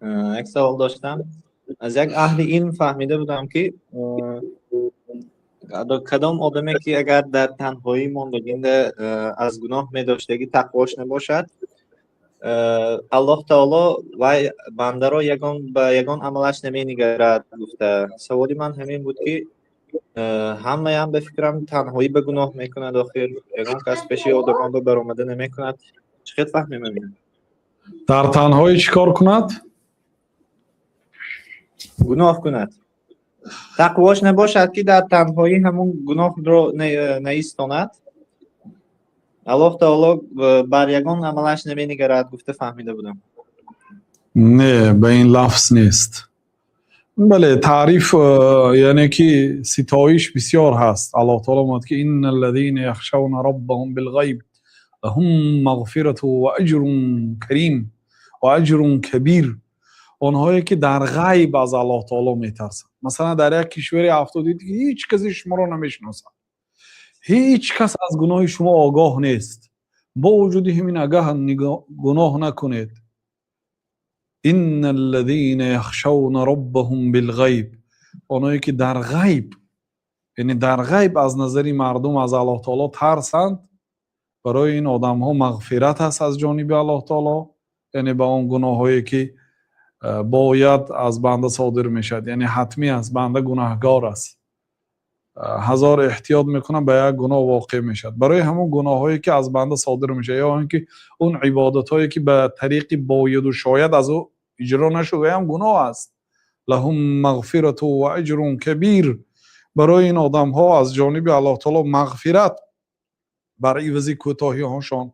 Як савол доштам. Аз як аҳли илм фаҳмида будам, ки кадом одаме ки агар дар танҳоӣ мондагинда аз гуноҳ медоштагӣ, тақвош набошад, Аллоҳ таоло вай бандаро ягон ба ягон амалаш наменигарад гуфта. Саволи ман ҳамин буд, ки ҳамаям ба фикрам танҳоӣ ба гуноҳ мекунад, охир ягон кас пеши одамон ба баромада намекунад. Чӣ хел фаҳмем ҳамин? Дар танҳоӣ чӣ кор кунад? Гуноҳ кунад, тақвош набошад, ки дар танҳоӣ ҳамун гуноҳро наистонад, Аллоҳ таоло бар ягон амалаш наменигарад гуфта фаҳмида будам. Не, ба ин лафз нест. Бале, таъриф, яъне ки ситоиш бисёр ҳаст. Аллоҳ таоло мегӯяд, ки إن الذين يخشون ربهم بالغيب لهم مغفرة وأجر كريم وأجر كبير. Онҳое ки дар ғайб аз Аллоҳ таоло метарсанд. Масалан, дар як кишваре афтодед, ки ҳеҷ касе шуморо намешиносад, ҳеҷ кас аз гуноҳи шумо огоҳ нест, бо вуҷуди ҳамин агаҳ гуноҳ накунед. إن الذين يخشون ربهم بالغيب, онҳое ки дар ғайб, яъне дар ғайб аз назари мардум аз Аллоҳ таоло тарсанд, барои ин одамҳо мағфират аст аз ҷониби Аллоҳ таоло, яъне ба он гуноҳҳое ки бояд аз банда содир мешавад, яъне ҳатмӣ аст, банда гунаҳгор аст, ҳазор эҳтиёт мекунад, ба як гуноҳ воқеъ мешавад. Барои ҳамон гуноҳҳое ки аз банда содир мешавад ё он ки он ибодатҳое ки ба тариқи бояду шояд аз ӯ иҷро нашуд, ҳам гуноҳ аст. لهم مغفرة وأجر كبير. Барои ин одамҳо аз ҷониби Аллоҳ таоло мағфират бар ивази кӯтоҳиҳошон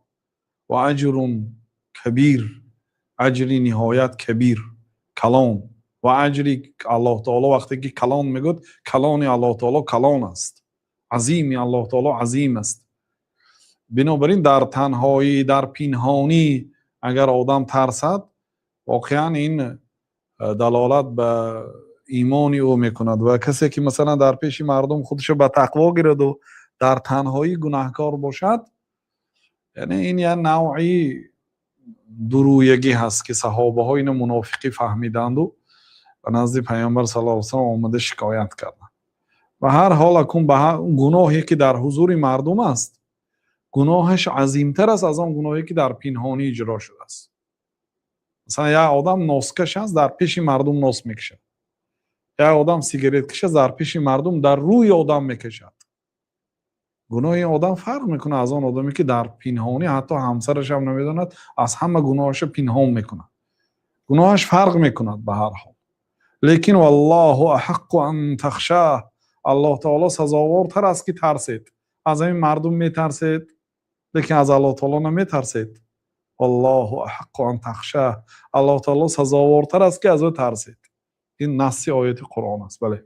وأجر كبير, аҷри ниҳоят кабир, калон. Ва аҷри Аллоҳ таоло, вақте ки калон мегӯяд, калони Аллоҳ таоло калон аст, азими Аллоҳ таоло азим аст. Бинобар ин дар танҳоӣ, дар пинҳонӣ агар одам тарсад, воқеан ин далолат ба имони ӯ мекунад. Ва касе ки масалан дар пеши мардум худашо ба тақво гираду дар танҳоӣ гунаҳкор бошад, яъне ин як навъи дурӯягӣ ҳаст, ки саҳобаҳо ино мунофиқӣ фаҳмиданду ба назди Паёмбар صلى الله عليه وسلم омада шикоят карданд. Ба ҳар ҳол, акун ба гуноҳе ки дар ҳузури мардум аст, гуноҳаш азимтар аст аз он гуноҳе ки дар пинҳонӣ иҷро шудааст. Масалан, як одам носкаш аст, дар пеши мардум нос мекашад, як одам сигареткаш аст, дар пеши мардум, дар рӯи одам мекашад. Гуноҳи ин одам фарқ мекунад аз он одаме ки дар пинҳонӣ, ҳатто ҳамсарашам намедонад, аз ҳама гуноҳаша пинҳон мекунад. Гуноҳаш фарқ мекунад ба ҳар ҳол, лекин والله أحق أن تخشوه, Аллоҳ таоло сазовортар аст ки тарсед. Аз ҳамин мардум метарсед, лекин аз Аллоҳ таоло наметарсед. والله أحق أن تخشوه, Аллоҳ таоло сазовортар аст ки аз ӯ тарсед. Ин насси ояти Қуръон аст, бале.